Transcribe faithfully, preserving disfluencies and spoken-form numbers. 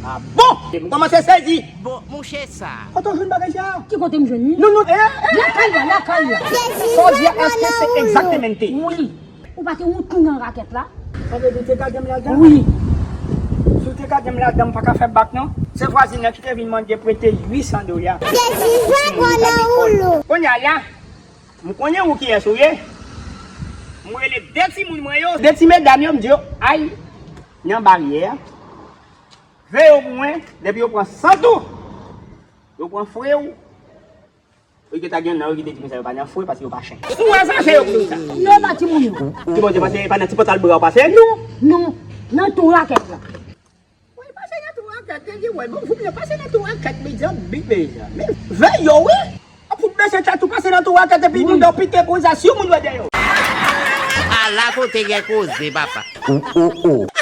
Ah bon? M kòmanse sezi. Bon, monchè sa. Kote w jwenn bagay sa? Ki kote m jwenn li? Non, non, eh, eh. Lakay la, lakay la. Sa w di a, èske se egzaktemente? Wi. Ou pa te wont tou nan rakèt la? Sa vle di w te gade m ladan? Wi. Si w te gade m ladan, m pa ka fè bak non. Se vwazin nan ki te vin mande prete uit san dola. Jezi jwe gwo nan woulo. Kounye a la, m konnen ou kiyès ou ye. M rele de timoun mwen yo, de ti medam yo, m di yo, ay nan baryè a. Veye w pou mwen, depi yo pran sant ou, yo pran fre w, yo gentan gen nan yo ki te di konsa yo pa nan fre paske yo pa chen. Ou wè sa, se yo ki di sa. Yo pa timoun yo. Ki bon, se pase pa nan ti pòtal bra w pase? Non, non, nan tou rakèt la. Wè, pase nan tou rakèt, te di, wè, bon, fout yo pase nan tou rakèt, mezanmi, mezanmi. Veye yo, wi. Fout mesye tèt ou pase nan tou rakèt epi moun nan pike konsa, si yon moun wè dèyè w. Ala kote gen koze, papa. Oh, oh, oh.